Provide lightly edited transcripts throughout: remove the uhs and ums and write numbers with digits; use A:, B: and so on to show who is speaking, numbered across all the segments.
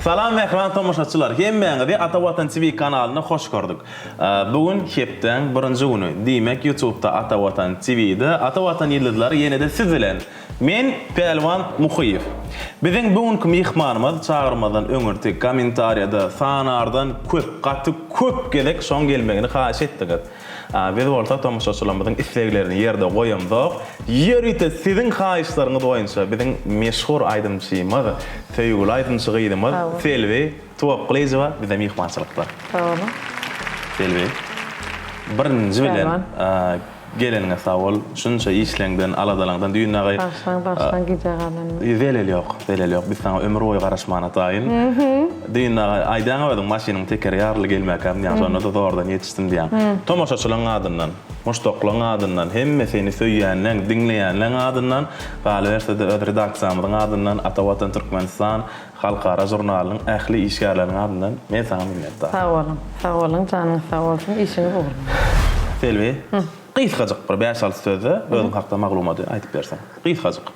A: Salam mähriban tomaşaçylar! Hemmäňizi Ata Watan TV kanalyna hoş gördük. Bu gün hepdäň birinji güni. Diýmek YouTube'da Ata Watan TV'de Ata Watan ýyldyzlary ýene-de siz bilen. Men Pälwan Muhyýew. Biziň bu günki myhmanymyz çagyrmazdan öňürti kommentariýada sanardan köp, gaty köp gezek şoň gelmegini haýyş etdiňiz. Biz bolsa tomaşaçylarymyzyň isleglerini ýerde goýamzok. Ýörite siziň haýyşlaryňyz boýunça biziň meşhur aýdymçymyz, söýgüli aýdymçy gyzymyz Selbi Tuwakgylyjowa bize myhmançylykda.
B: Sag boluň.
A: Selbi, birinji bilen Geleniňe sag bol. Şunça işleňden, aladalaňdan düýn dagy.
B: Bagyşlaň, bagyşlaň gijä galanyma.
A: Zelel ýok, zelel ýok. Biz saňa ömür boýy garaşmana taýyn. Düýn dagy aýdýaň özüň maşynyň tekeri ýaryly gelmäkäm diýýäň, şonda-da zordan ýetişdim diýýäň. Tomaşaçylaň adyndan, muşdaklaň adyndan, hemme seni söýýänleň, diňleýänleň adyndan, galyberse-de öz redaksiýamyzyň adyndan, Ata Watan Türkmenistan Halkara žurnalynyň ähli işgärleriniň adyndan men saňa minnetdar.
B: Sag boluň. Sag boluň, janyňyz sag bolsun, işiňiz ugruna bolsun.
A: Selbi, gysgajyk bir bäş-alty sözde özüň hakda maglumaty aýdyp berseň. Gysgajyk.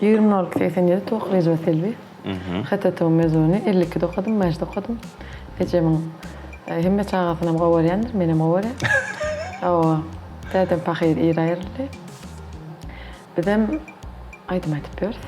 B: 20 nol 87 Towuk Rejeba Selbi. HTTU mezuny, 52-de okadym, Maşda okadym. Ejemiň hemme çagasynam gowy görýändir, menem gowy görýän. Hawa, dädem pahyr ir aýryldy. Bizem aýdym aýdyp ýörüs.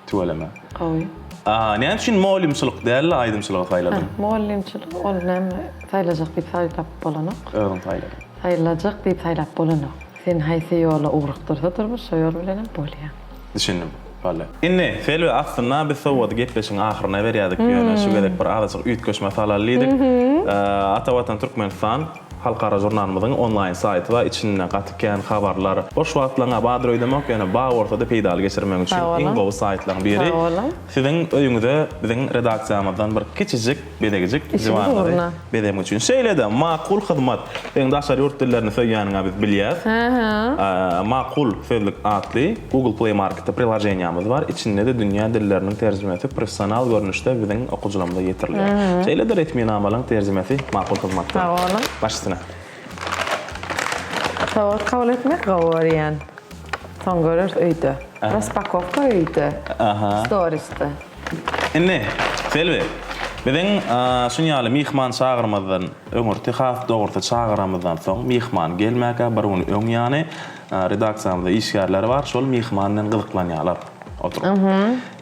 A: Tüweleme.
B: Gowy.
A: A näme üçin mugallymçylyk däl-de aýdymçylygy saýladyň?
B: Mugallymçylyk ol näme saýlajak diýip saýlap bolanok.
A: Özüň saýladyň.
B: Saýlajak diýip saýlap bolanok. Seni haýsy ýola ugrukdyrsa durmuş şo ýol bilenem bolýa.
A: Düşündim. Boldy. Indi Selbi aslynda biz sowgady gepleşigiň ahyryna berýärdik ýöne şu gezek bir azajyk üýtgeşme salaly diýdik. Ata Watan Türkmenistan Halkara žurnalymyzyň onlaýn saýty bar, içinde gaty kän habarlar. Boş wagtlaryňa bardyr öýdemok, ýöne bar bolsa-da peýdaly geçirmegiň üçin iň gowy saýtlaryň biri. Siziň öýüňize biziň redaksiýamyzdan bir kiçijik bezegijik diwanlary bezemek üçin. Şeýle-de Makul hyzmat. Seň daşary ýurt dillerini söýýäniňi biz bilýäs. Makul sözlük atly Google Play Marketde priloženiýamyz bar. Içinde-de dünýä dilleriniň terjimesi professional görnüşde biziň okyjylarymyza ýetirilýär. Şeýle-de resminamalaryň terjimesi Makul hyzmatda.
B: Sag boluň.
A: Baş üstüne.
B: Sowgat kabul etmek gowy görýän. Soň göreris öýde. Raspakowka öýde. Storisde.
A: Indi, Selbi, biziň şuny ýaly myhman çagyrmazdan öňürti, has dogrusy çagyramyzdan soň, myhman gelmäkä bir gün öň ýany, Redaksiýamyzda işgärler bar, şol myhman bilen gyzyklanýarlar oturyp.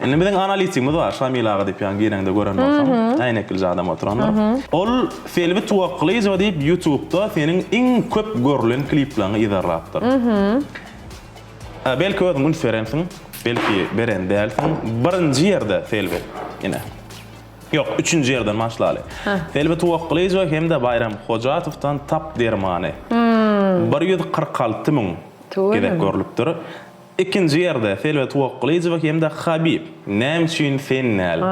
A: Indi biziň analitigimiz bar, Şamil aga diýip ýaňy gireňde gören bolsaň, äýneklije adam oturandyr. Ol Selbi Tuwakgylyjowa diýip ýutubda seniň iň köp görlen klipleriňi yzarlapdyr. Belki özüň üns berensiň, belki beren dälsiň. Birinji ýerde Selbi, ine. Ýok, üçünji ýerden başlaly. Selbi Tuwakgylyjowa hem-de Baýram Hojatowdan Tap dermany. 146 müň gezek görlüpdir. Ikinji ýerde Selbi Tuwakgylyjowa hem-de Habib, Näme üçin sen däl?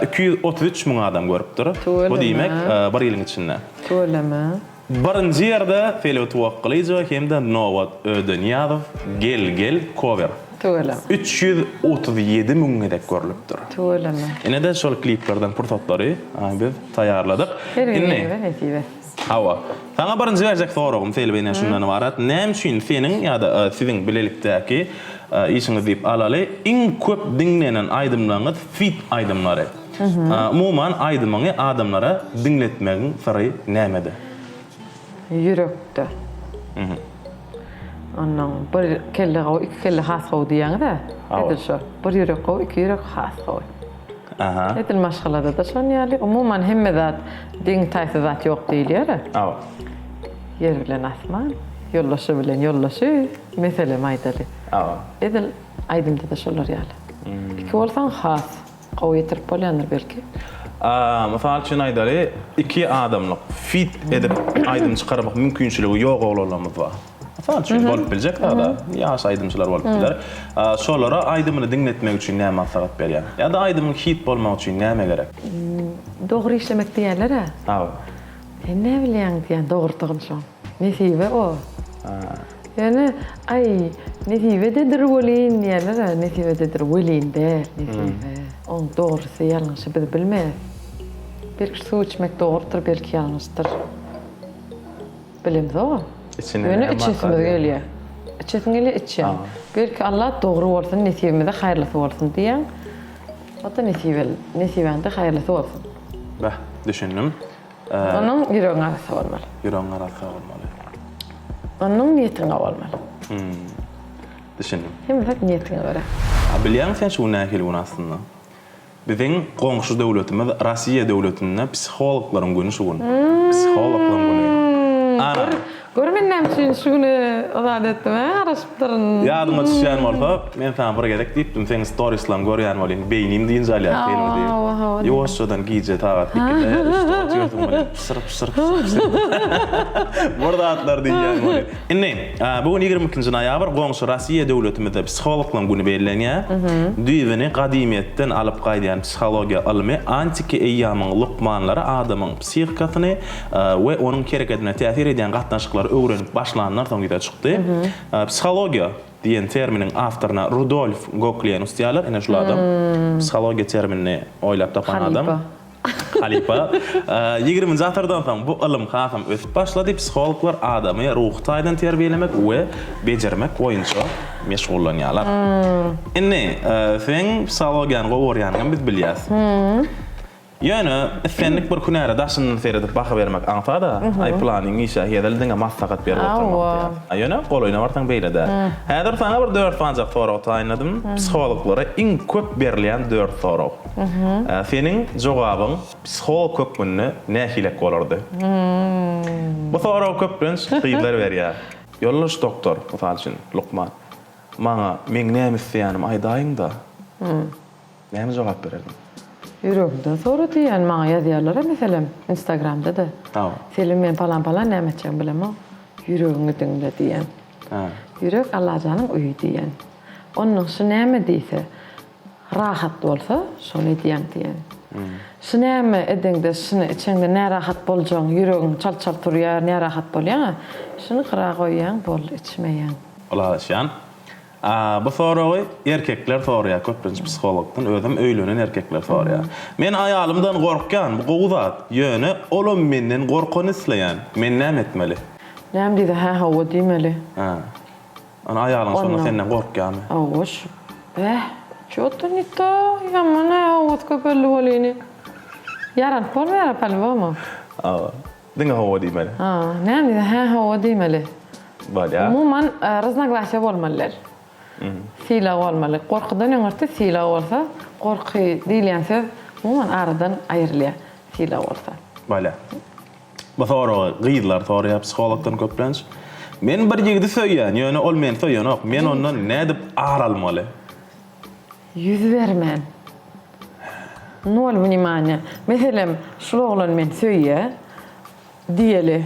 A: 233 müň adam görüpdir. Bu diýmek, bir ýylyň içinde.
B: Tüweleme.
A: Birinji ýerde Selbi Tuwakgylyjowa hem-de Nobat Ödeniýazow Gel gel cover.
B: Tüweleme.
A: 337 müň gezek görlüpdir.
B: Tüweleme.
A: Ine-de şol kliplerden pursatlary biz taýýarladyk.
B: Her biriňize nesip etsin.
A: Hawa. Saňa birinji berjek soragym Selbi ine şundan ybarat. Näme üçin seniň ýa-da siziň bilelikdäki işiňiz diýip alaly, iň köp diňlenen aýdymlaryňyz feat aýdymlary? Umuman aýdymyňy adamlara diňletmegiň syry nämede?
B: Ýürekde. Onnoň bir kelle gowy, iki kelle has gowy diýýäňiz-ä. Edil şo. Bir ýürek gowy, iki ýürek has gowy.
A: Aha.
B: Edil maşgalada-da şon ýaly. Umuman hemme zat deňi-taýsyz zat ýok diýilýär-ä.
A: Hawa.
B: Ýer bilen asman, ýoldaşy bilen ýoldaşy, meselem aýdaly.
A: Hawa.
B: Edil aýdymda-da şolar ýaly. Iki bolsaň has. Gowy ýetirip bolýandyr belki.
A: Mysal üçin aýdaly, iki adamlyk fit edip aýdym çykarmak mümkinçiligi ýok oglanlarymyz bar. Mysal üçin bolup biljek zada, ýaş aýdymçylar bolup biler. Şolara aýdymyny diňletmek üçin näme maslahat berýäň? Ýa-da aýdymyň hit bolmagy üçin näme gerek?
B: Dogry işlemek diýýärler-ä.
A: Hawa.
B: Sen näbilýäň diýýän dogrudygyny şoň. Nesibe o. Ýöne, aý, nesibededir welin diýerler-ä, nesibededir welin däl, nesibe. Oň dogrusy, ýalňyşy biz bilmeýäs. Belki suw içmek dogrudyr, belki ýalňyşdyr. Bilemzog-a. Ýöne içesimiz gelýär. Içesiň gelýär, içýäň. Belki Allah dogry bolsun, nesibimize haýyrlysy bolsun diýýäň. O-da nesibeli, nesibäňde haýyrlysy bolsun.
A: Beh, düşündim.
B: Onuň ýüregiň arassa bolmaly.
A: Ýüregiň arassa bolmaly.
B: Onuň niýetiň gowy bolmaly.
A: Düşündim.
B: Hemme zat niýetiňe görä.
A: A bilýäňmi sen şu gün nähili gün aslynda? Biziň goňşy döwletimiz Rossiýa döwletinde psihologlaryň güni şu gün. Psihologlaryň güni. Ana.
B: Gör men näme üçin şu güne o zat etdim hä garaşypdyryn.
A: Ýadyňa düşýän bolsa, men saňa bir gezek diýipdim, seň storislaryňy görýän welin beýnim dynç alýar Selbi diýip.
B: Hawa hawa.
A: Ýuwaşjadan gije sagat ikide, üçde otyrsyň welin pyşyr pyşyr pyşyr pyşyr. Bir zatlar diýýän welin. Indi, bu gün 22-nji noýabr goňşy Rossiýa döwletimizde psihologlaryň güni bellenýär. Düýbüni gadymyýetden alyp gaýdýan psihologiýa ylmy antiki eýýamyň lukmanlary adamyň psihikasyny we onuň hereketine täsir edýän gatnaşyklary öwrenip başlandan soň ýüze çykdy. Psihologiýa diýen terminiň awtoryna Rudolf Goklienus diýýärler. Ine şul adam psihologiýa terminini oýlap tapan adam.
B: Halypa.
A: Halypa. Ýigriminji asyrdan soň bu ylym hasam ösüp başlady, psihologlar adamy ruhy taýdan terbiýelemek we bejermek boýunça meşgullanýarlar. Indi, seň psihologiýany gowy görýäniňem biz bilýäs. Ýöne, islendik bir hünäre daşyndan seredip baha bermek aňsat-a. Aý, pylanyň işi-ä hezil, diňe maslahat berip oturmak diýýär. Ýöne, golaýyna barsaň beýle däl. Häzir saňa bir dört sanjak sorag taýynladym. Psihologlara iň köp berilýän dört sorag. Seniň jogabyň psiholog hökmünde nähilek bolardy? Bu soragy köplenç gyzlar berýär. Ýoldaş doktor, mysal üçin, lukman, maňa meň näme isleýänimi aýdaýyň-da. Näme jogap bererdiň?
B: Ýüregiňden sora diýýän, maňa ýazýarlar-a meselem, Instagramda-da. Selim men palan-palan näme etjegimi bilemok. Ýüregiňi diňle diýýän. Ýürek Allajanyň öýi diýýän. Onnoň şu näme diýse, Rahat bolsa, şony edýäň diýen. Şu näme edeňde, şuny içeňde närahat boljagyň, ýüregiň çalt-çalt urýar, närahat bolýaň-a. Şuny gyra goýýaň, boldy, içmeýäň.
A: Ylalaşýan. A bu soragy erkekler soraýar köplenç psihologdan, özem öýlenen erkekler soraýar. Men aýalymdan gorkýan, bu gowy zat. Ýöne olam menden gorkany isleýän. Men näme etmeli?
B: Näme diýse, hä hawa diýmeli.
A: Hä. Ana aýalyň şonda senden gorkýarmy?
B: Hawa şu. Bäh, ço-to ne to, ýaman-a howasy köpeldi welini. Ýaranyp bolmaýar-a polýubomu.
A: Hawa. Diňe hawa diýmeli.
B: Ha, näme diýse, hä, hawa diýmeli.
A: Bolýar.
B: Umuman, raznoglassiýa bolmaly däl. Sylag bolmaly. Gorkudan öňürti sylag bolsa, gorky diýilýän söz umuman aradan aýrylýar, sylag bolsa.
A: Bolýar. Bu soragy gyzlar soraýar psihologdan köplenç. Men bir ýigidi söýýän, ýöne ol meni söýenok. Men ondan nädip ar almaly?
B: Ýüz bermän. Nol wnimaniýa. Meselem, şul oglan meni söýýä diýeli.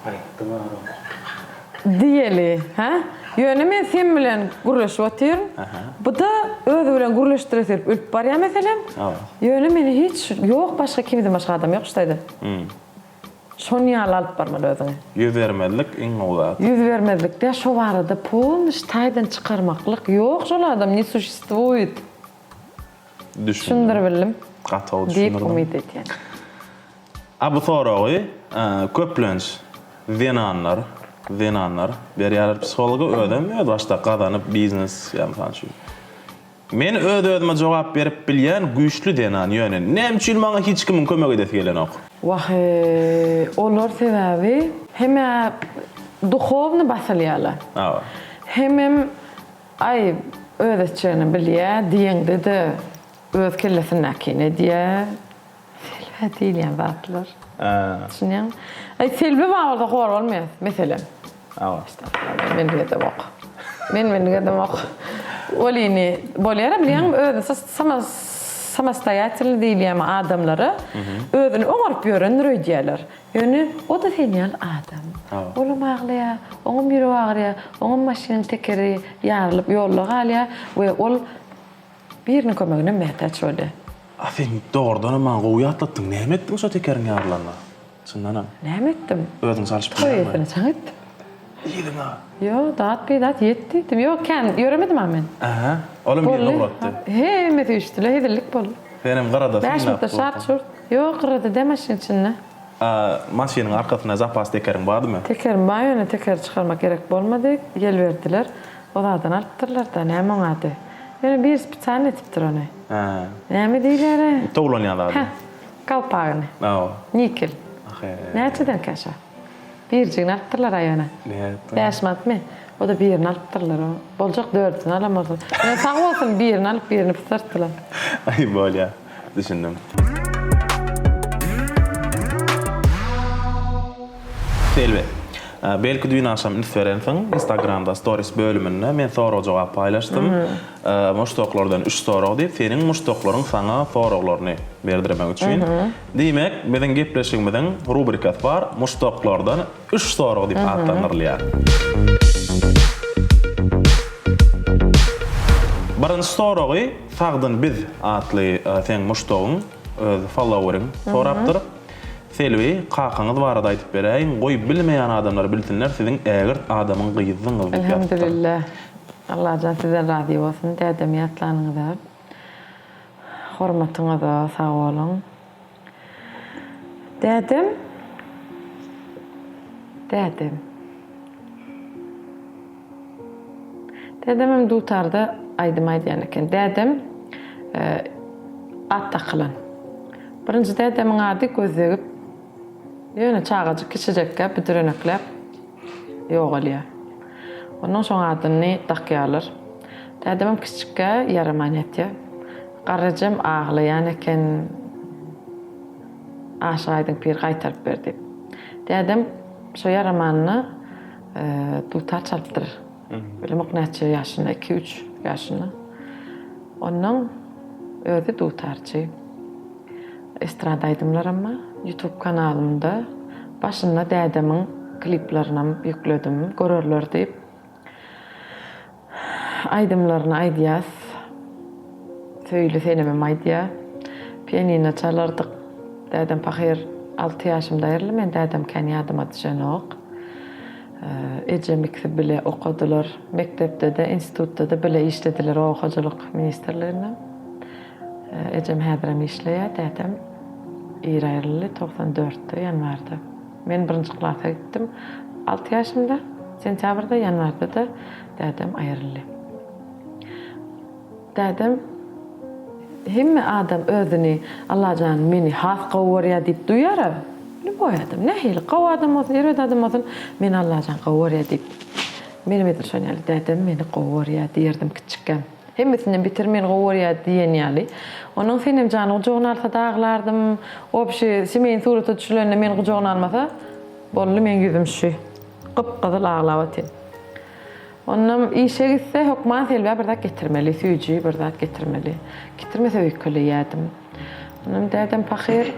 C: Aýtdym ara.
B: Diýeli, hä? Ýöne men sen bilen gürleşip otyryn. Bu-da özi bilen gürleşdiresi gelip ölüp barýar meselem. Ýöne meni hiç ýok başga kimden başga adam ýok şu taýda. Şony ýaly alyp barmaly özüňi.
A: Ýüz bermezlik iň gowy zat.
B: Ýüz bermezlik däl şo barada polnyş taýdan çykarmaklyk ýok şol adam ne suşestwuýet.
A: Düşündim.
B: Düşündiribildim.
A: Gaty gowy
B: Diýip
A: düşündirdiň.
B: umyt edýän.
A: A bu soragy köplenç zenanlar zenanlar berýärler psihologa özem özbaşdak gazanyp biznes ýa mysal üçin. Men öz-özüme jogap berip bilýän güýçli zenan ýöne näme üçin maňa hiç kimiň kömek edesi gelenok?
B: Wah-eý, olar sebäbi hem-ä duhowny basylýarlar, hemem aý öz etjegini bilýä diýeňde-de öz kellesindäkini edýä. Selbä diýilýän zatlar. Düşünýäňmi? Aý Selbi bar bolsa hor bolmaýas, meselem.
A: Hawa.
B: Estagfurullah, men menlik edemok. Men menlik edemok. Welini bolýar bilýäňmi özüni sama samostoýatelnyý diýilýärmi adamlara özüni oňaryp ýörendir öýdýärler. Ýöne o-da sen ýaly adam. Olam aglaýar, oňam ýüregi agyrýar, oňam maşynyň tekeri ýarylyp ýolda galýar we ol Biriniň kömegine mätäç bolýar.
A: A sen dogrudanam maňa gowy ýatlatdyň. Näme etdiň şo tekeriň ýarylanda? Çyndanam.
B: Näme etdim?
A: Özüň çalşyp
B: Toý
A: bilýäňmi?
B: eýesine jaň etdim.
A: Yzyňa.
B: Ýok, dat bidat ýet diýdim. Ýok, kän ýöremedim-a men.
A: Ähä. Olam birini
B: Boldy.
A: ugratdy.
B: Hemmesi üýşdüler, hezillik boldy.
A: Senem gyrada
B: Bäş
A: synlap
B: minutda
A: durduň.
B: şart-şurt. Ýok, gyrada däl, maşynyň içinde.
A: A maşynyň arkasynda zapas tekeriň bardymy?
B: Tekerim bar, ýöne tekeri çykarmak gerek bolmady. Gel berdiler. O zadyny alypdyrlar-da, näme oň ady? Ýöne biri spesialny etipdir ony.
A: Hä.
B: Näme diýilýär-ä?
A: Towlanýan zady.
B: Hä. Galpagyny.
A: Hawa.
B: Nikel.
A: Ahe.
B: Näçedenkä şo? Birjigini alypdyrlar-a ýöne.
A: Nätdi?
B: Bäş manatmy? O-da birini alypdyrlar. O boljak dördüsini alan bolsa. Ýöne sag bolsun, birini alyp, birini pysartdylar.
A: Aý, bolýa. Düşündim. Selbi, belki düýn agşam üns berensiň, Instagramda stories bölüminde men sorag-jogap paýlaşdym. Muşdaklardan üç sorag diýip, seniň muşdaklaryň saňa soraglaryny berdirmek üçin. Diýmek, biziň gepleşigimiziň rubrikasy bar, Muşdaklardan üç sorag diýip atlandyrylýar. Birinji soragy Sagdyn biz atly seň muşdagyň, öz followeriň sorapdyr. Selbi, kakaňyz barada aýdyp beräýiň, goý bilmeýän adamlar bilsinler siziň ägirt adamyň gyzydygyňyzy diýip ýazypdyr.
B: Elhamdülillah. Allajan sizden razy bolsun dädemi ýatlanyňyza hormatyňyza sag boluň. Dädem Dädem. Dädemem dutarda aýdym aýdýan eken. Dädem at dakylan. Birinji dädemiň ady Gözdegip. Ýöne çagajyk kiçijekkä büdürenekläp ýogalýar. Onnoň şoň adyny dakýarlar. Dädemem kiçijikkä ýaraman ýatýar. Garryjem aglaýan eken. Aşyk Aýdyň pir gaýtaryp ber diýip. Dädem şo ýaramanyna dutar çalypdyr. Bilemok näçe ýaşynda, iki-üç ýaşynda. Onnoň özi dutarçy. Estrada aýdymlaram bar. Youtube kanalymda başynda dädemiň kliplerinem ýükledim, görerler diýip. Aýdymlaryny aýdýas. Söýli senemem aýdýar. Pianino çalardyk. Dädem pahyr alty ýaşymda aýryldy. Men dädem kän ýadyma düşenok. Ejem ikisi bile okadylar. Mekdepde-de, institutda-da bile işlediler oba hojalyk ministrliginde. Ejem häzirem işleýär. Dädem ir aýryldy, 94-de, ýanwarda. Men birinji klasa gitdim. Alty ýaşymda, sentýabrda, ýanwarda-da dädem aýryldy. Dädem hemme adam özüni Allajan meni has gowy görýär diýip duýar-a. Lýuboý adam, nähili gowy adam bolsun, erbet adam bolsun, meni Allajan gowy görýär diýip. Menem edil şon ýaly, dädem meni gowy görýär diýerdim kiçjikkäm. Hemmesinden beter meni gowy görýär diýen ýaly. Onuň Senem jany gujagyna alsa-da aglardym. Obşi, semeýin surata düşülende meni gujagyna almasa, boldy meň ýüzüm şü. Gyp-gyzyl aglap otyryn. Onam işe gitse hökman Selbä bir zat getirmeli, süýji bir zat getirmeli. Getirmese öýkeleýärdim. Onam dädem pahyr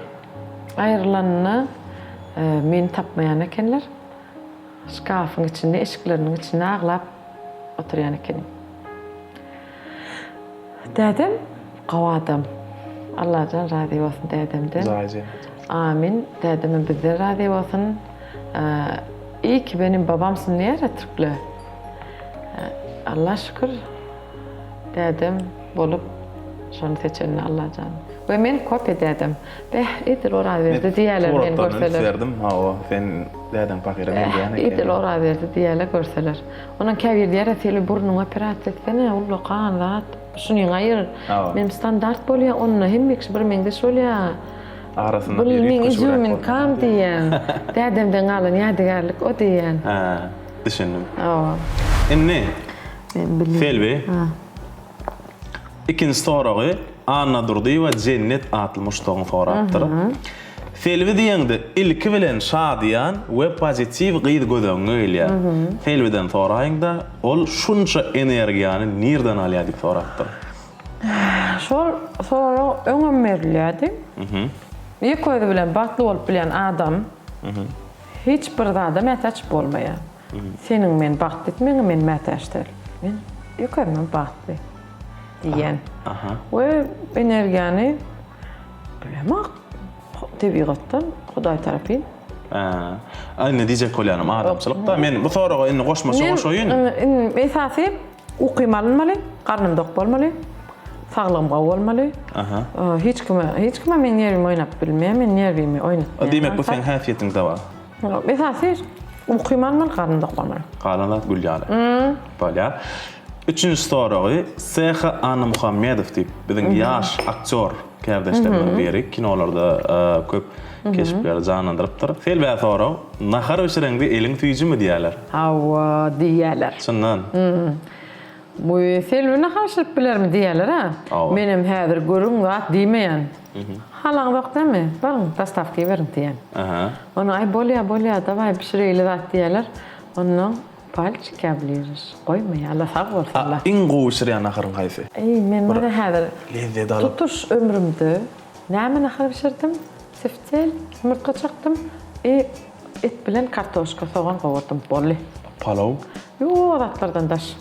B: aýrylanda meni tapmaýan ekenler. Şkafyň içinde, eşikleriniň içinde aglap oturýan ekenim. Dädem gowy adam. Allajan razy bolsun dädemden.
A: Jaýy jennet bolsun.
B: Amin. Dädemem bizden razy bolsun. İyi ki benim babamsyn diýer-ä türkler. Alla şükür dädem bolup şony seçenine Allajan. We men kopiýa dädem. Beh, edil Orazberdi diýerler meni
A: Suratlaryna üns
B: görseler.
A: berdim. Hawa, sen dädeň pahyra meňzeýän
B: Beh,
A: ekeniň.
B: edil Orazberdi diýerler görseler. Ondan käbiri diýer, Seli burnuňy operasiýa etsene, ullakan zat. Şunyňy aýyr.
A: Hawa.
B: Menim standart bolýar, onda hemme kişi bir meňzeş bolýar.
A: Arasynda
B: Bul
A: bir
B: meň
A: üýtgeşigräk
B: izýuminkam
A: bolmaly.
B: diýýän. Dädemden galan ýadygärlik o diýýän.
A: Hä, düşündim.
B: Hawa.
A: Indi,
B: Men bilýän.
A: Selbi.
B: Ha.
A: Ikinji soragy Annadurdyýewa Jennet atly muşdagyň sorapdyr. Selbi diýeňde ilki bilen şadyýan we pozitiw gyz göz öňüňe gelýär. Selbiden soraýyňda ol şunça energiýany nirden alýar diýip sorapdyr.
B: Şol sorag öňem berilýärdi. Ýeke özi bilen bagtly bolup bilýän adam hiç bir zada mätäç bolmaýar. Seniň meni bagtly etmegiňe men mätäç däl. Men ýeke özümem bagtly diýýän. We energiýany bilemok tebigatdan, Hudaý tarapyn.
A: Hä. Indi diýjek bolýanym adamçylykda. Men bu soraga indi goşmaça goşaýyn.
B: Men esasy ukym alynmaly, garnym dok bolmaly, saglygym gowy bolmaly. Hiç kime, hiç kime meň nerwimi oýnap bilmeýär, men nerwimi oýnatmaýan.
A: Diýmek bu seň häsiýetiňde bar.
B: Esasy ukym almaly, garnym dok bolmaly.
A: Galan zat gül ýaly. Bolýar. Üçünji soragy SH Annamuhammedow diýip biziň ýaş aktýor kärdeşlerimiziň biri kinolarda köp keşpleri janlandyrypdyr. Selbä sorag, nahar bişireňde eliň süýjümi diýýärler?
B: Hawa, diýýärler.
A: Çyndan.
B: Bu Selbi nahar bişirip bilermi diýýärler-ä. Menem häzir görüň zat diýmeýän. Halaňzok dämi? Baryň, dostawka iberiň diýýän. Onda aý bolýa, bolýa, dawaý bişireýli zat diýýärler. Onnoň palçik obližeş. Goýmaýarlar, sag bolsunlar.
A: Iň gowy bişirýän naharyň haýsy?
B: Eý, men mana häzir
A: Lezzet alyp.
B: tutuş ömrümde näme nahar bişirdim? Teftel, ýumurtga çakdym i et bilen kartoşka, sogan gowurdym. Boldy.
A: Palaw?
B: Ýok, o zatlardan daş.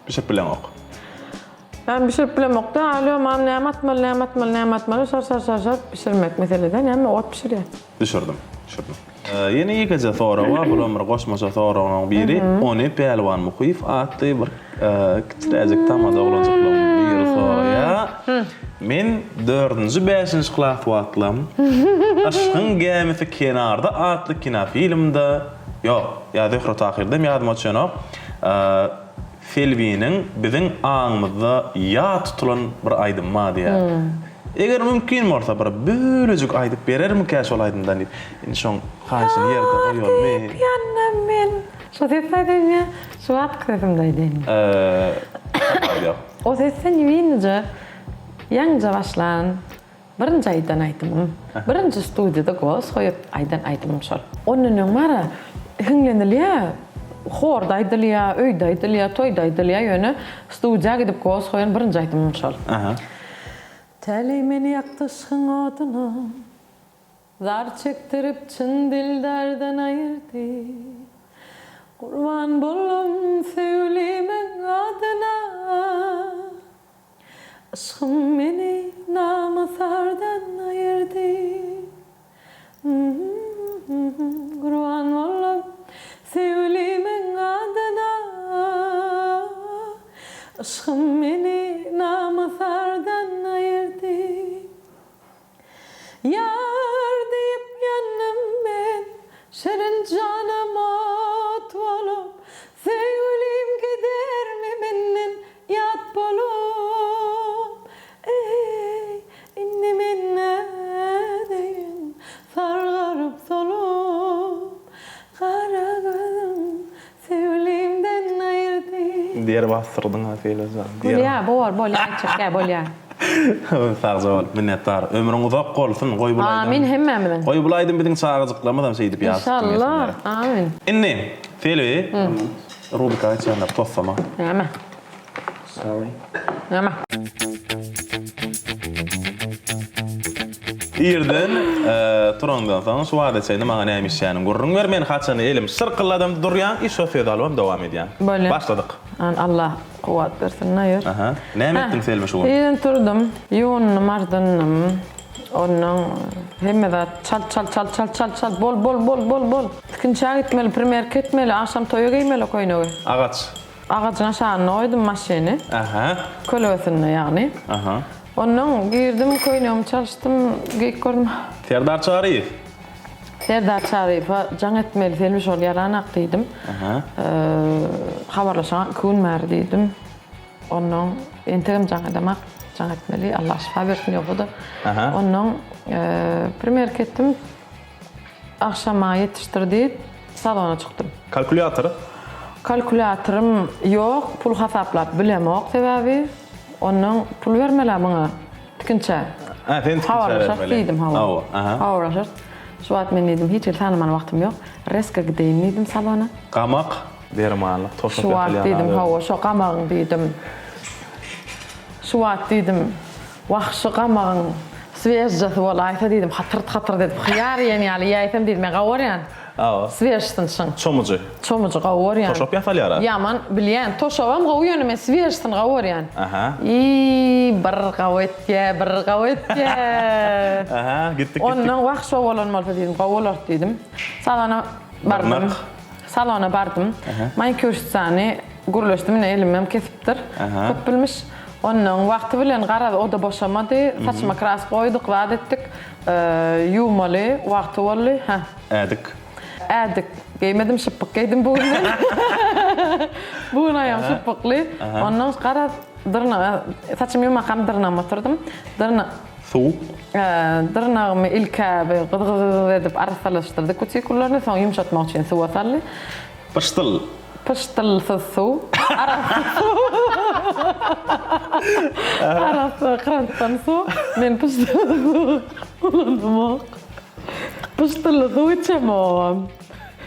A: Bişirip bileňok.
B: Men bişirip bilemokda, alýo mam näme atmaly, näme atmaly, näme atmaly, şar şar şar şar bişirmek meselede näme ot bişirýär.
A: Düşürdim, düşürdim. Ýene ýekeje sorag bar, bulam bir goşmaça soraglaryň biri. Ony Pälwan Muhyýew atly bir kiçiräjik tamada oglanjyklaryň biri soraýar. Men dördünji, bäşinji klas wagtlam Yşgyň gämisi kenarda atly kinofilmde, ýok, ýa Zöhre Tahyrdam ýadyma düşenok, Selbiniň biziň aňymyzda ýat tutulan bir aýdymy bar diýýär. Eger mümkin bolsa bir bölejik aýdyp berermikä şol aýdymdan diýip. Indi şoň haýyşyny ýerde
B: Ýar
A: goýalymy?
B: diýip ýandym men. Şo sesde aýdaýyn ýa şu wagtky sesimde aýdaýynmy?
A: Tapawudy ýok.
B: O sesde niwinije ýaňyja başlan Birinji aýdan aýdymym. Birinji studiýada golos goýup aýdan aýdymym şol. Ondan öň bara hiňlenilýä, horda aýdylýa, öýde aýdylýa, toýda aýdylýa, ýöne studiýa gidip golos goýan birinji aýdymym şol. Täleý meni ýakdy yşgyň oduna, Zar çekdirip çyn dildardan aýyrdy. Gurban boldum söýgülimiň adyna. Yşgym meni namys-ardan aýyrdy. Gurban boldum söýgülimiň adyna. Yşgym meni namys-ardan aýyrdy. Ýar diýip ýandym men, şirin janym ot bolup, Söýgülim gidermi menden ýat bolup. Eý, indi men nädeýin, sargaryp solup, Gara gözüm Söýgülimden aýyrdy.
A: Diýer basdyrdyň-a Selejan.
B: Bolýa, bor, bolýa, aýtjak ýa, bolýa.
A: Sagja bol, minnetdar. Ömrüň uzak bolsun, goý bul aýdym.
B: Amin hemmämiziň.
A: Goý bul aýdym biziň çagajyklarymyzam şeýdip ýaşasyn.
B: Inşallah, amin.
A: Indi, Selbi, rubrika geçýänler toslama.
B: Näme?
C: Sorry.
B: Näme?
A: Irden turaňdan soň şu wagta çenli maňa näme işýäniňi gürrüň ber. Men haçan elim şyrkylladam durýan i şo sözi alybam dowam edýän.
B: Bolýa.
A: Başladyk.
B: An Allah kuwwat bersin Naýur.
A: Aha. Näme etdiň Selbi şu gün?
B: Irden turdum, ýuwundym, ardyndym. Onnoň hemme zat çalt çalt çalt çalt çalt çalt bol bol bol bol bol. Tikinçä gitmeli, primerka etmeli, agşam toýa geýmeli o köýnegi.
A: Agaç.
B: Agajyň aşagynda goýdum maşyny.
A: Aha.
B: Kölegesinde ýagny.
A: Aha.
B: Onnoň girdim, köýnegimi çalyşdym, geýip gördüm.
A: Serdar Çaryýew.
B: Serdar Çaryýewe jaň etmeli, Selbi şol ýaranak diýdim.
A: Aha.
B: Habarlaşaňok iki gün bäri diýdim. Onnoň entegem jaň edemak, jaň etmeli, Allah şypa bersin ýogsa-da.
A: Aha.
B: Onnoň primerka etdim. Agşama ýetişdir diýip, salona çykdym.
A: Kalkulýator?
B: Kalkulýatorym ýok, pul hasaplap bilemok sebäbi. Onnoň pul bermel-ä muňa, tikinçä.
A: Hä, sen tikinçä bermeli.
B: Habarlaşarys diýdim, hawa.
A: Hawa, aha.
B: Habarlaşarys. Şu wagt men diýdim, hiç hili sanamana wagtym ýok. Rezko gideýin diýdim salona.
A: Gamak, dermanlyk, toşap
B: Şu wagt
A: ýatylýan
B: diýdim,
A: adam.
B: hawa, şo gamagyň diýdim. Şu wagt diýdim, Wah, şu gamagyň swežjasy bolaýsa diýdim, hatyrt-hatyrt edip hyýar iýen ýaly iýäýsem diýdim, men gawy görýän.
A: Hawa.
B: Swežsini şyň.
A: Çomujy.
B: Çomujy gawy görýän.
A: Toşap ýasalýar-a.
B: Ýaman, bilýän. Toşabam gowy ýöne men swežsini gawy görýän.
A: Aha.
B: Iý, bir gawy etýä, bir gawy etýä.
A: Aha, gitdik, gitdik.
B: Ondan wah, şo bolan bolsa diýdim, gowy bolardy diýdim. Salona bardym.
A: Dyrnak.
B: Salona bardym. Manikýurşitsany gürleşdim, ine elimem kesipdir. Köp bilmiş. Onnoň wagty bilen garaz o-da boşamady. Saçyma kraska goýduk, zat etdik. Ýuwmaly wagty boldy. Hä.
A: Ädik.
B: Ädik geýmedim, şypbyk geýdim bu gün men. Bu gün aýagym şypbykly. Ondan garaz dyrnaga saçymy ýuwmakam dyrnagymy oturdym. Dyrna
A: Suw.
B: Dyrnagymy ilk-ä bir gyz-gyz-gyz edip arassalaşdyrdy kutikullaryny, soň ýumşatmak üçin suwa saldy.
A: Pyşdyl.
B: Pyşdylsyz suw. Arassa suw. Arassa krantdan suw. Men pyşdylly suw ulanamok. Pyşdylly suw içemogam.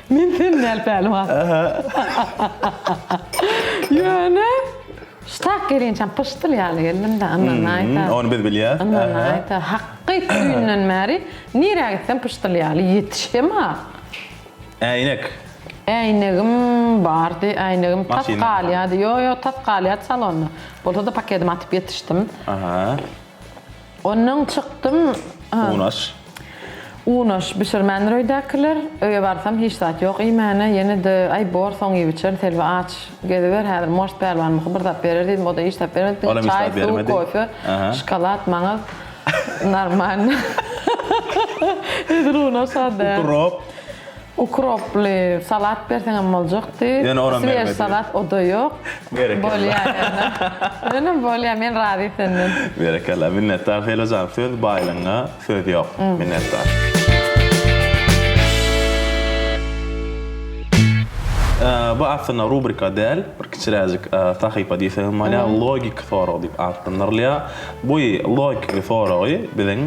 B: Men sen däl pälwan. Ýöne ştak gelinçäm pyşdyl ýaly geldim-de, ynanaýsa.
A: Ony biz bilýäs.
B: Ynanaýsa, hakyt düýnden bäri nirä gitsem pyşdyl ýaly ýetişem-a.
A: Äýnek.
B: Äýnegim bardy, äýnegim tas galýardy. Ýok, ýok, tas galýardy salonda. Bolsa-da pakedimi atyp ýetişdim.
A: Aha.
B: Ondan çykdym.
A: Unaş.
B: Unaş bişirmändir öýdäkiler. Öýe barsam hiç zat ýok iýmäne. Ýene-de, aý, bor, soň iýip içerin, Selbi aç geziber, häzir most pälwan Muhy bir zat berer diýdim, o-da hiç zat bermedi. Diňe çaý, suw, kofe, şokolad maňa normalno. Edil unaş a-da.
A: Ukrop.
B: Ukroply salat berseňem boljakdy.
A: Ýöne onam bermedi.
B: Swiež salat o-da ýok.
A: Berekella.
B: Bolýar ýöne. Ýöne bolýar, men razy senden.
A: Berekella. Minnetdar Selo jan, söz baýlygyňa söz ýok. Minnetdar. Bu aslynda rubrika däl, bir kiçiräjik sahypa diýsegem bolýar. Logiki sorag diýip atlandyrylýar. Bu logiki soragy biziň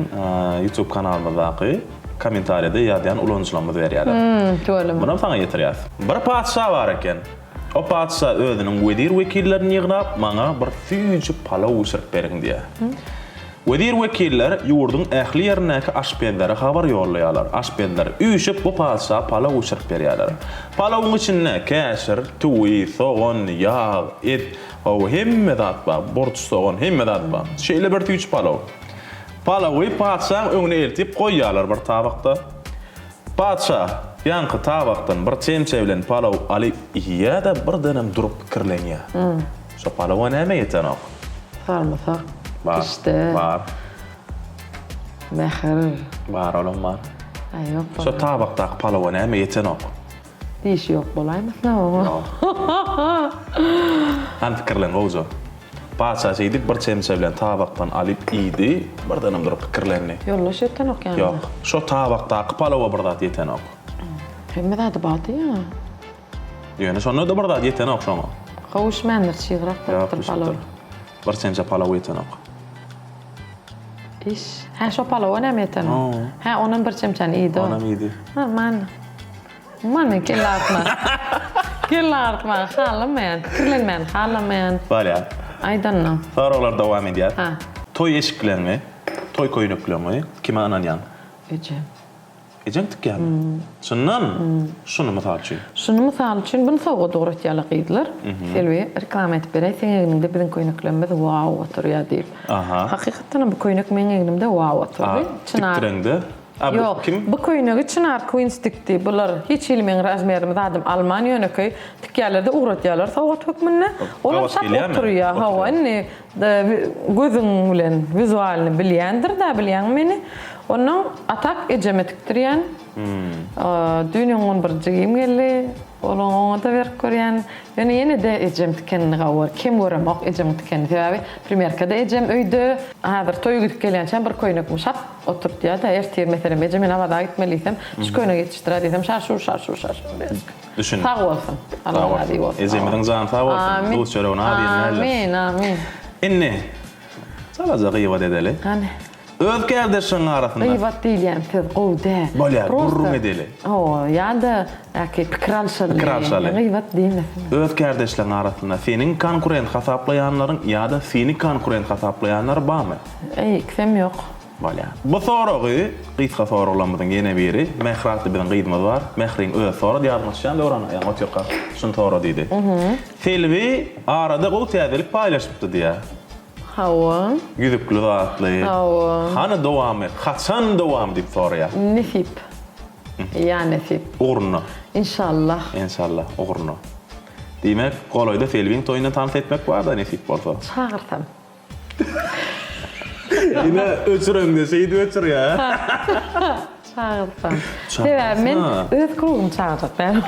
A: YouTube kanalymyzdaky Kommentariýada ýazýan ulanyjylarymyz berýärler.
B: Tüweleme.
A: Munam saňa ýetirýäs. Bir patyşa bar eken. O patyşa özüniň wezir-wekillerini ýygnap, maňa bir süýji palaw bişirip beriň diýýär. Wezir-wekiller ýurduň ähli ýerindäki aşpezlere habar ýollaýarlar. Aşpezler üýşüp bu patyşa palaw bişirip berýärler. Palawyň içinde käşir, tüwi, sogan, ýag, et, hawa hemme zat bar, burç, sogan hemme zat bar. Şeýle bir süýji palaw. Palawy patyşaň öňüne eltip goýýarlar bir tabakda. Patyşa ýaňky tabakdan bir çemçe bilen palaw alyp iýýär-de, birdenem durup pikirlenýär. Şo palawa näme ýetenok?
B: Sarymsak,
A: Bar,
B: pişde.
A: bar.
B: Mähir.
A: Bar, olam bar.
B: Aý, ýok
A: Şo
B: bolýar.
A: tabakdaky palawa näme ýetenok?
B: Dişi ýok bolaýmasyn oňa.
A: Ýok. Hany pikirlen gowja. Patyşa şeýdip bir çemçe bilen tabakdan alyp iýdi, birdenem durup pikirlendi.
B: Ýoldaş ýetenok ýanyna.
A: Ýok. Şo tabakdaky palawa bir zat ýetenok.
B: Hemme zady bardy ýa.
A: Ýöne şonda-da bir zat ýetenok şoňa.
B: Gowuşmändir, çygrak bolupdyr palaw.
A: Bir çemçe palaw ýetenok.
B: Iş. Hä, şo palawa näme ýetenok? Hä, onam bir çemçäni iýdi o.
A: Onam iýdi.
B: Normalno. Umuman men kelle agyrtma. Kelle agyrtmagy halamaýan, pikirlenmäni halamaýan.
A: Bolýar.
B: Aýdanyň.
A: Soraglar dowam edýär.
B: Ha.
A: Toý eşikleňi, toý köýnekleňi kime ynanýaň?
B: Ejem.
A: Ejeň tikýärmi? Çyndan? Şuny mysal üçin.
B: Şuny mysal üçin, buny sowgat ugratýarlar gyzlar. Selbi, reklama edip beräý, seň egniňde biziň köýneklerimiz wow oturýar diýip.
A: Aha.
B: Hakykatdanam bu köýnek meň egnimde wow oturdy.
A: A, tikdireňde? A bu
B: Ýok,
A: kim?
B: bu köýnegi Çynar Queens tikdi. Bular hiç hili meň razmerimi zadym alman ýönekeý tikýärler-de ugratýarlar sowgat hökmünde. Olam
A: Gabat
B: şat
A: gelýärmi?
B: oturýar. Hawa,
A: Oturýar.
B: indi gözüň bilen wizualny bilýändir-dä, bilýäňmi meni. Onnoň a tak ejeme tikdirýän. Düýn öňňun bir jigim geldi. Olaň oňa-da berip görýän. Ýöne ýene-de ejem tikenini gawy kem göremok ejemiň tikenini. Sebäbi primerkada ejem öýde. Häzir toýa gidip gelýänçäm bir köýnekmi şap oturtýar-da, ertir meselem eje men Awaza gitmeli diýsem, şu köýnegi ýetişdir-ä diýsem şar-şur şar-şur şar-şur berjek.
A: Düşündim.
B: Sag bolsun.
A: Sag
B: Allah razy
A: bolsun.
B: bolsun.
A: Ejemiziň jany sag bolsun.
B: Amin.
A: Duz çöregini az iýen däldir.
B: Amin, amin.
A: Indi çalaja gybat edeli.
B: Hany.
A: Öz kärdeşleriň arasynda.
B: Gybat diýilýän söz gowy däl.
A: Bolýar,
B: Prosta
A: gürrüň edeli.
B: Hawa, ýa-da äki pikir alşaly.
A: Pikir alşaly.
B: Gybat diýmesin.
A: Öz kärdeşleriň arasynda seniň konkurent hasaplaýanlaryň ýa-da seni konkurent hasaplaýanlar barmy?
B: Eý, ikisem ýok.
A: Bolýar. Bu soragy gysga soraglarymyzyň ýene biri Mähri atly biziň gyzymyz bar. Mähriň özi sorady, ýadyňa düşýämi Döwran ýaňy otyrka şuny sora diýdi. Selbi arada gowy täzelik paýlaşypdy diýýär.
B: Hawa.
A: Ýüzükli zatly.
B: Hawa.
A: Hany dowamy, haçan dowamy diýip soraýar.
B: Nesip. Ýa nesip.
A: Ugruna.
B: Inşallah.
A: Enşallah, ugruna. Diýmek, golaýda Selbiň toýunda tans etmek bar-da nesip bolsa.
B: Çagyrsam.
A: Ine, öçüreňde şeýdip öçürýär.
B: Çagyrsam. Sebäbi men öz krugymy çagyrjak däl.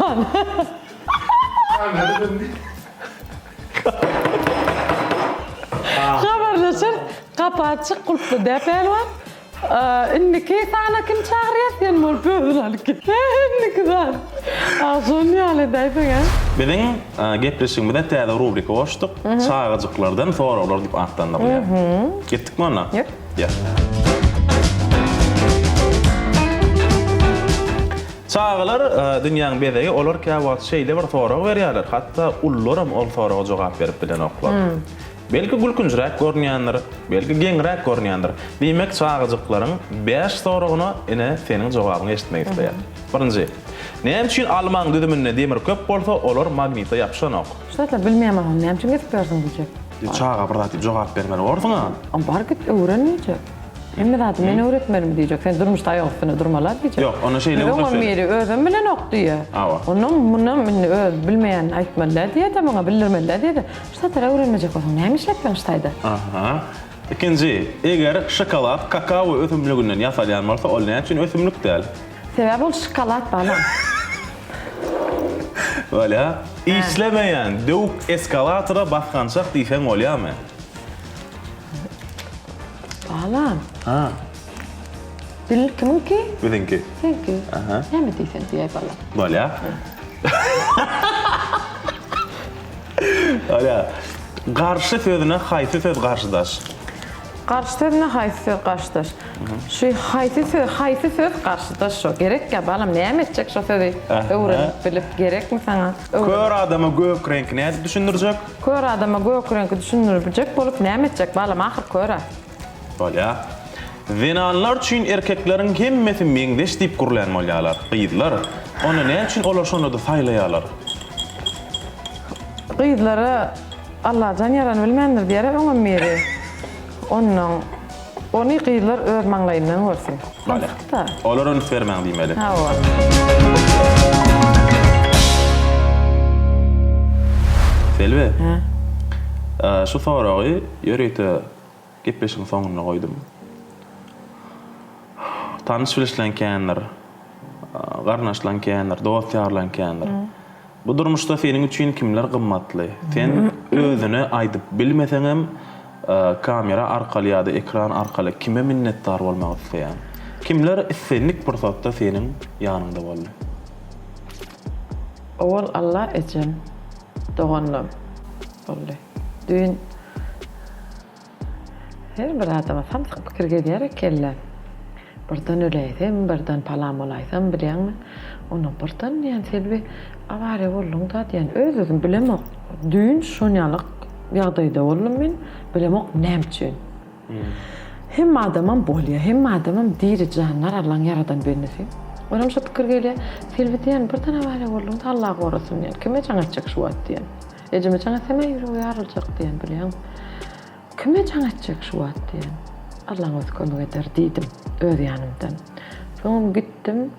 B: Gapy açyk, gulply dä pälwan. Indiki sana kim çagyrýar sen bolup özüni alyp git. Indiki san. A şon ýaly edäýseň-ä.
A: Biziň gepleşigimize täze rubrika goşduk. Çagajyklardan soraglar diýip atlandyrylýar. Gitdikmi onda?
B: Ýok.
A: Ýok. Çagalar dünýäň bezegi, olar käwagt şeýle bir sorag berýärler, hatda ulularam ol soraga jogap berip bilenoklar. Belki gülkünjiräk görünýändir, belki geňräk görünýändir. Diýmek, çagajyklaryň bäş soragyna ine seniň jogabyňy eşitmek isleýär. Birinji. Näme üçin almaň düzüminde demir köp bolsa, olar magnite ýapyşanok?
B: Şu zatlar bilmeýän bolsaň näme üçin gezip ýörsüň diýjek.
A: Çaga bir zat diýip jogap bermeli borsuň-a.
B: Bar git öwren diýjek. Hemme zady men öwretmelimi diýjek. Sen durmuşda aýak üstünde durmaly diýjek.
A: Ýok, onda şeýle
B: Öňem
A: gürleşeli.
B: biri özem bilenok diýýär.
A: Hawa.
B: Ondan munam indi öz bilmeýänini aýtmaly däl diýýär-de muňa bildirmeli däl diýýär-de. Şu zatlar öwrenmejek bolsaň näme işläp ýörüň şu taýda?
A: Aha. Ikinji, eger şokolad kakao ösümliginden ýasalýan bolsa, ol näme üçin ösümlik däl?
B: Sebäbi ol şokolad balam.
A: Bolýa. Işlemeýän döwük eskalatora basgançak diýseň bolýamy?
B: Balam.
A: Ha.
B: Dil kimiňki?
A: Biziňki.
B: Seňki.
A: Aha.
B: Näme diýseň diýäý balam.
A: Bolýa. Bolýa. Garşy sözüne haýsy söz garşydaş?
B: Garşy sözüne haýsy söz garşydaş? Şu haýsy söz, haýsy söz garşydaş şo. Gerekýä balam, näme etjek şo sözi öwrenip bilip, gerekmi saňa?
A: Kör adama gök reňki nädip düşündirjek?
B: Kör adama gök reňki düşündirjek bolup näme etjek balam ahyr kör-ä.
A: Bolýa. Zenanlar üçin erkekleriň hemmesi meňzeş diýip gürlän bolýalar, gyzlar. Onda näme üçin olar şonda-da saýlaýalar?
B: Gyzlara Allajan ýaran bilmändir diýer-ä öňem biri. Onnoň ony gyzlar öz maňlaýyndan görsün.
A: Bolýa. Olara üns bermäň diýmeli.
B: Hawa.
A: Selbi. Hä? Şu soragy ýörite gepleşigiň soňunda goýdum. Tanyş-bilişleň kändir. Garyndaşlaň kändir, dost-ýarlaň kändir. Bu durmuşda seniň üçin kimler gymmatly? Sen özüne aýdyp bilmeseňem, kamera arkaly ýa-da ekran arkaly kime minnetdar bolmak isleýäň? Kimler islendik pursatda seniň ýanyňda boldy?
B: Owal Alla ejem, doganlam boldy. Düýn Her bir adama samsyk pikir gelýär kellä. Birden öläýsem, birden palan bolaýsam bilýäňmi? Onda birden diýýän Selbi awariýa bolduň-da diýýän. Öz-özüm bilemok. Düýn şonýalyk ýagdaýda boldum men. Bilemok näme üçin. Hemme adamam bolýar. Hemme adamam diri jandar Allaň ýaradan bendesi. Onam şo pikir gelýär. Selbi diýýän birden awariýa bolduň-da Allah gorasyn diýýän. Kime jaň etjek şu wagt diýýän. Ejeme jaň etsem-ä ýüregi ýaryljak diýen bilýäň. Kime jaň etjek şu wagt diýen. Allaň özi kömek eder diýdim öz ýanymdan. Soňam gitdim.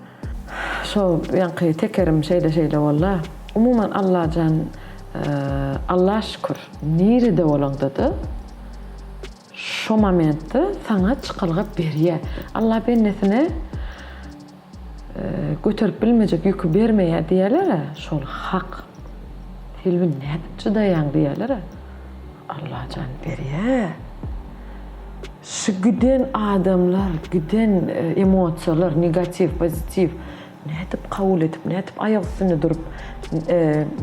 B: Şo ýaňky tekerim şeýle-şeýle boldy. Umuman Allajan Alla şükür nirede bolaňda-da şo momentde saňa çykalga berýär. Alla bendesine Göterip bilmejek ýüki bermeýär diýýärler-ä, şol hak. Selbi nädip çydaýaň diýýärler-ä. Allajan berýär. Şu giden adamlar, giden emosiýalar, negatiw, pozitiw nädip kabul edip, nädip aýak üstünde durup,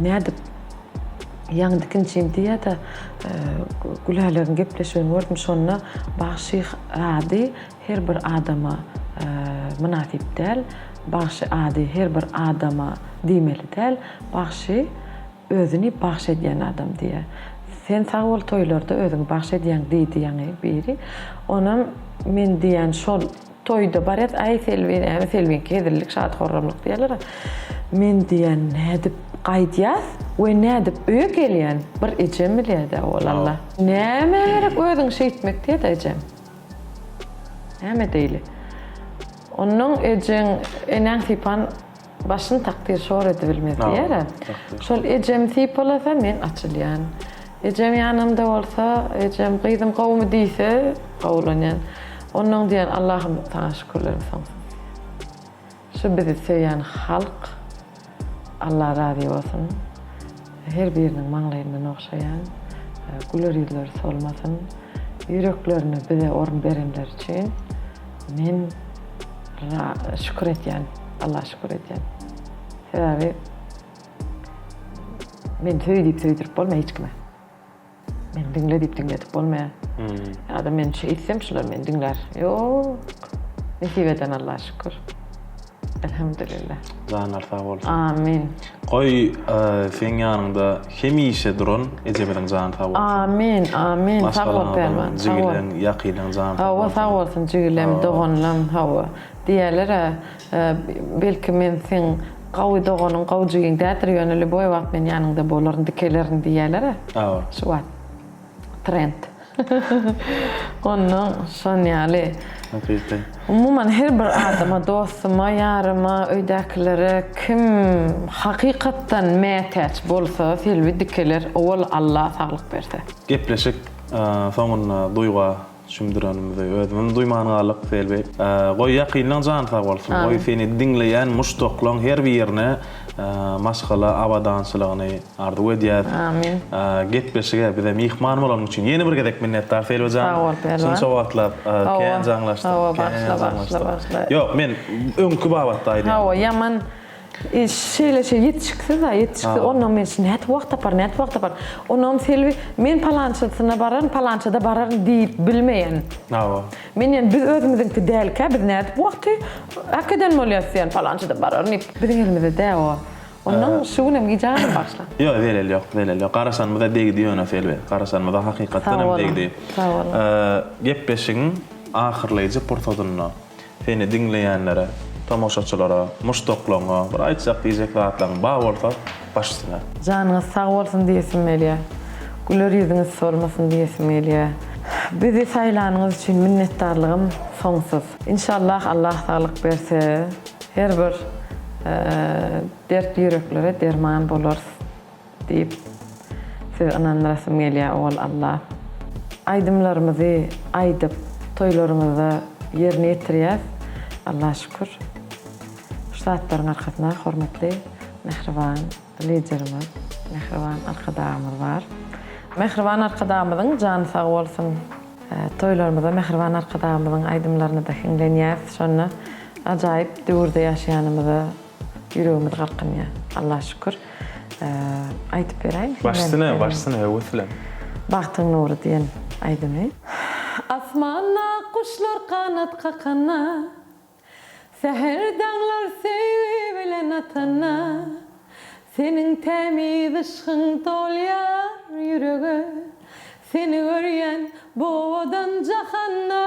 B: nädip ýaňy dikinçim diýýär-de, Gülälegiň gepleşigini gördüm, şonda bagşy ady Her bir adama mynasyp däl, bagşy ady her bir adama diýmeli däl, bagşy özüni bagş edýän adam diýýär. Sen sag bol toýlarda özüňi bagş edýäň diýdi ýaňy biri. Onam men diýýän şol toýda barýas aý Selbi näme Selbiňki hezillik şat-horramlyk diýýärler. Men diýýän nädip gaýdýas we nädip öýe gelýän bir ejem bilýädä ol Alla. Nämä gerek özüňi şeýtmek diýýädä ejem. Näme edeýli? Onnoň ejeň, eneň sypan başyn takdyr şor edibilmez diýer-ä. Şol ejem sypalasa men açylýan. Ejem ýanymda bolsa, ejem gyzym gowumy diýse, gowulanýan. Onnoň diýen Allahym saňa şükürlerim soňsuz. Şu bizi söýen halk Allah razy bolsun. Her biriniň maňlaýyndan ogşaýan. Güler ýüzleri solmasyn. Ýüreklerine bize orun berenleri üçin men şükür edýän, Alla şükür edýän. Sebäbi meni söý diýip söýdürip bolmaýar hiç kime. Meni diňle diýip diňledip bolmaýar. Ýa-da men şeýtsem şular meni diňlär. Ýok. Nesip eden Alla şükür. Elhamdülillah.
A: Janlar sag bolsun.
B: Amin.
A: Goý seň ýanyňda hemişe duran ejemiziň jany sag bolsun.
B: Amin, amin. Sag bol Pälwan.
A: Sag bol. Jigileň, ýakynlaň jany sag bolsun.
B: Hawa, sag bolsun jigilem, doganlam, hawa. Diýýäler-ä, belki men seň gawy doganyň, gowy jigiň däldir, ýöne lýuboý wagt men ýanyňda bolaryn, dikelerin diýýäler-ä.
A: Hawa.
B: Şu wagt trend. Onnoň şon ýaly.
A: Hakyky.
B: Umuman her bir adama, dostuma, ýaryma, öýdäkilere kim hakykatdan mätäç bolsa Selbi dikeler owal Alla saglyk berse.
A: Gepleşik soňunda duýga çümdürenimizi özümizem duýman galdyk Selbi. Goý ýakynlaň jany sag bolsun. Goý seni diňleýän muşdaklaň her birine maşgala abadançylygyny Arzuw edýäs.
B: Amin.
A: Gepleşige bize myhman bolanyň üçin ýene bir gezek minnetdar Selbi jan.
B: Sag bol Pälwan.
A: Şunça wagtlap kän jaňlaşdyk.
B: Hawa, bagyşla, bagyşla, bagyşla.
A: Ýok, men öňki babatda aýdýan.
B: Hawa, ýaman şeýle şey ýetişiksiz-a, ýetişiksiz. Onnoň men şi nädip wagt taparyn, nädip wagt taparyn. Onnoňam Selbi men palançasyna bararyn, palançada bararyn diýip bilmeýän.
A: Hawa.
B: Men ýa biz özümiziňki dälkä biz nädip wagty äkiden bolýas diýen palançada bararyn diýip. Biziň elimizde dä o. Ondan şu günem gijä galyp başla.
A: Ýok, zelel ýok, zelel ýok. Garaşanymyza degdi ýöne Selbi. Garaşanymyza hakykatdan hem degdi.
B: Sag boluň.
A: Gepleşigiň ahyrlaýjy pursadynda seni diňleýänlere, tomaşaçylara, muşdaklaryňa bir aýtjak diýjek zatlaryň bar bolsa baş üstüne.
B: Janyňyz sag bolsun diýesim gelýär. Güler ýüzüňiz solmasyn diýesim gelýär. Bizi saýlanyňyz üçin minnetdarlygym soňsuz. Inşallah Allah saglyk berse Her bir dert ýüreklere derman bolarys diýip sizi ynandyrasym gelýär owal Allah. Aýdymlarymyzy aýdyp toýlaryňyzda ýerine ýetirýäs Allaha şükür. Şu zatlaryň arkasynda hormatly mähriban Liderimiz mähriban Arkadagymyz bar. Mähriban Arkadagymyzyň jany sag bolsun. Toýlarymyzda mähriban Arkadagymyzyň aýdymlaryna-da hiňlenýäris. Şonda ajaýyp döwürde ýaşaýanymyza ýüregimiz galkynýar. Allaha şükür. Aýdyp beräýin.
A: Baş üstüne, baş üstüne höwes bilen.
B: Bagtyň nury diýen aýdymy. Asmanda guşlar ganat kakanda. Säher daňlar söýgi bilen atanda, Seniň tämiz yşgyň dolýar ýürege, Seni görýän bu owadan jahanda.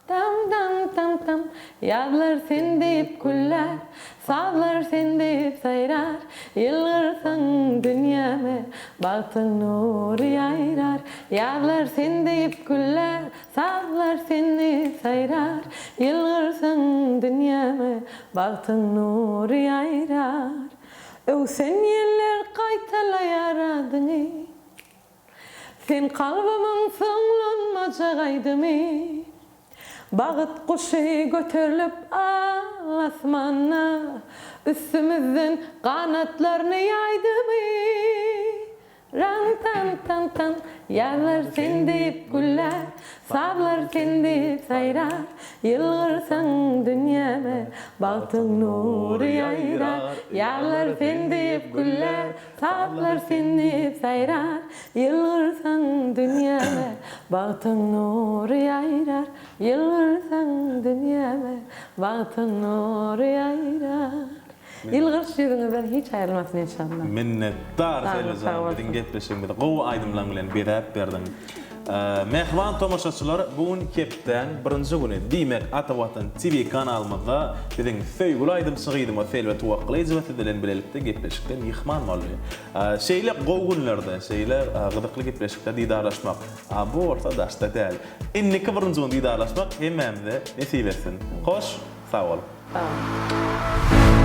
B: Tam-tam-tam-tam, ýazlar sen diýip güllär, Sazlar sen diýip saýrar, Ýylgyrsaň dünýäme bagtyň nury ýaýrar. Ýazlar sen diýip güllär, Sazlar sen diýip saýrar, Ýylgyrsaň dünýäme bagtyň nury ýaýrar. Öwsen ýeller gaýtalaýar adyňy, Sen kalbymyň soňlanmajak aýdymy. Bagt guşy göterlip al asmanda, Üstümizden ganatlaryny ýaýdymy. Ran-tan-tan-tan, ýazlar sen diýip güllär, Sazlar sen diýip saýrar, Ýylgyrsaň dünýäme bagtyň nury ýaýrar. Ýazlar sen diýip güllär, Sazlar sen diýip saýrar, Ýylgyrsaň dünýäme bagtyň nury ýaýrar. Ýylgyrsaň dünýäme bagtyň nury ýaýrar. Ýylgyryş ýüzüňizden hiç aýrylmasyn enşalla.
A: Minnetdar Selbi jan biziň gepleşigimizi gowy aýdymlaň bilen bezäp berdiň. Mähriban tomaşaçylar bu gün hepdäň birinji güni diýmek Ata Watan TV kanalymyzda biziň söýgüli aýdymçy gyzymyz Selbi Tuwakgylyjowa siz bilen bilelikde gepleşikde myhman boldy. Şeýle gowy günlerde şeýle gyzykly gepleşikde didarlaşmak bu bolsa daşda däl. Indiki birinji gün didarlaşmak hemmämize nesip etsin. Hoş sag boluň.
B: Sag boluň.